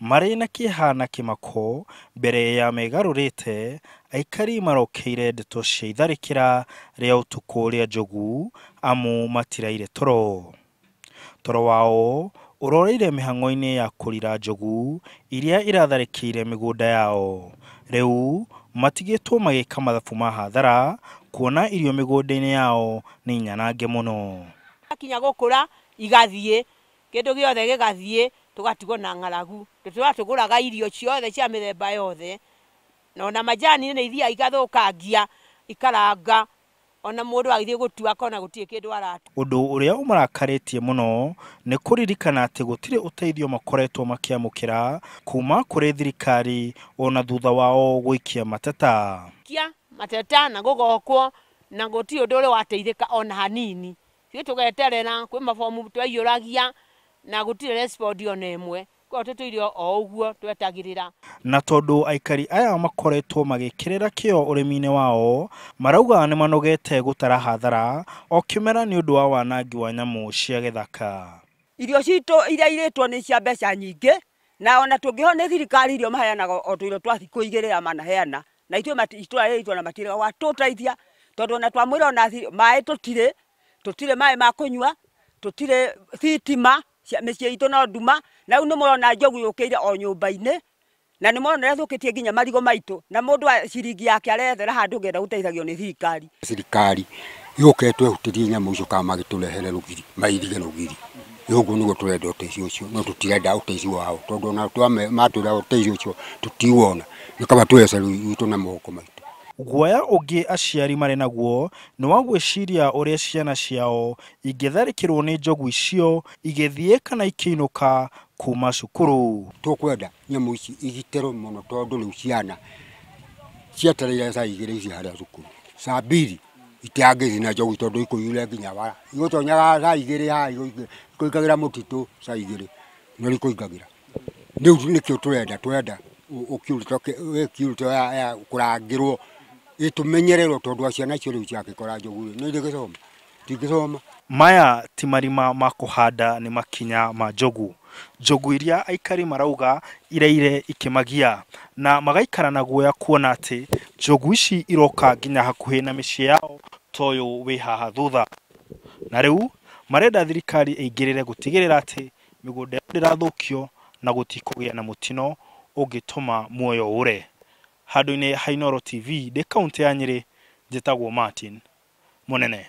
Marĩ na kĩeha na kĩmako mbere ya megarũrĩte, aikari marokeire ndeto cia itharĩkĩra rĩa ũtukũ rĩa njogu amu matiraire toro. Toro wao ũroreire mĩhang'o-inĩ ya kũrira njogu iria iratharĩkĩire mĩgũnda yao. Rĩu matigĩtwo magĩka mathabu ma hathara kuona irio mĩgũnda-inĩ yao nĩ nyanange mũno. Kinya gũkũra igathiĩ kĩndũ gĩothe gĩgathiĩ tũgatigwo na ng'aragu. Tũtũra tũgũraga irio ciothe cia mĩthemba yothe, na ona majani nĩ ithiaga igathũkangia ikaranga, ona mũndũ agĩthiĩ gũtua akona gũtirĩ kĩndũ aratua. Ũndũ ũrĩa ũmarakarĩtie mũno nĩ kũririkana atĩ gũtirĩ ũteithio makoretwo makĩamũkĩra kuma kũrĩ thirikari ona thutha wao gũikia mateta. Kia mateta na gũgokwo na gũtirĩ ũndũ ũrĩ wateithĩka ona hanini. Ithuĩ tũgeterera kwĩ mabomu twaiyũragia na gũtirĩ respondi ona ĩmwe, koguo tũtũire o ũguo twetagĩrĩra. Na tondũ aikari aya makoretwo magĩkĩrĩra kĩo ũrĩmi-inĩ wao, marauga nĩ manogete gũtara hathara o kĩmera nĩ ũndũ wa wanangi wa nyamũ cia gĩthaka. Irio citũ iria irĩtwo nĩ cia mbeca nyingĩ, na ona tũngĩheo nĩ thirikari irio maheanaga o tũirio twa thikũ igĩrĩ ya manaheana, na ithuĩ itũra rĩrĩ itũ ona matirega gwatũteithia, tondũ ona twamwĩra ona maĩ tũtirĩ, tũtirĩ maĩ ma kũnyua, tũtirĩ thitima, mĩciĩ itũ no nduma, na rĩu nĩ mũrona njogu yũkĩire o nyũmba-inĩ, na nĩ mũrona ũrĩa ĩthũkĩtie nginya marigũ maitũ, na mũndũ a ciringi yake arethera handũ ũngĩenda gũteithagio nĩ thirikari. Thirikari yũke ĩtwehutĩrie nyamũ icio kana magĩtũrehere rũgiri, mairige rũgiri. Ũguo nĩguo tũrenda ũteithio ũcio, no tũtirenda ũteithio wao, tondũ ona matwĩra ũteithio ũcio tũtiwona, nĩ kaba twĩyethere witũ na moko maitũ. Guoya ũngĩ aciari marĩ naguo nĩ wa gwĩciria ũrĩa ciana ciao ingĩtharĩkĩrwo nĩ njogu icio igĩthiĩ kana ikĩinũka kuma cukuru. Tũkwenda nyamũ ici igitĩrwo mũno tondũ rĩu ciana cietereire thaa igĩrĩ ici harĩa cukuru, saa mbiri itiangĩthiĩ na njogu tondũ ikũiyũire nginya bara, igũtonyaga thaa igĩrĩ haha ikũingagĩra mũtitũ thaa igĩrĩ nĩrĩo ikũingagĩra. Rĩu nĩkĩo tũrenda, tũrenda ũkiurĩtwo ya kũrangĩrwo ĩtũmenyererwo tondũ ciana icio rĩu ciakĩkora njogu rĩ, nĩ irĩgĩthoma, itingĩthoma. Maya ti marima ma kũhanda nĩ makinya ma njogu. Njogu iria aikari marauga iraire ikĩmagia na magaikara na guoya kuona atĩ njogu ici iroka nginya hakuhĩ na mĩciĩ yao ta ũyũ wĩ haha thutha. Na rĩu marenda thirikari ĩingĩrĩre gũtigĩrĩra atĩ mĩgũnda yao ndĩrathũkio na gũtikũgĩa na mũtino ũngĩtũma muoyo ũre. Handũ-inĩ ha Inooro TV ndĩ kaũntĩ ya Nyĩrĩ, njĩtagwo Martin Mũnene.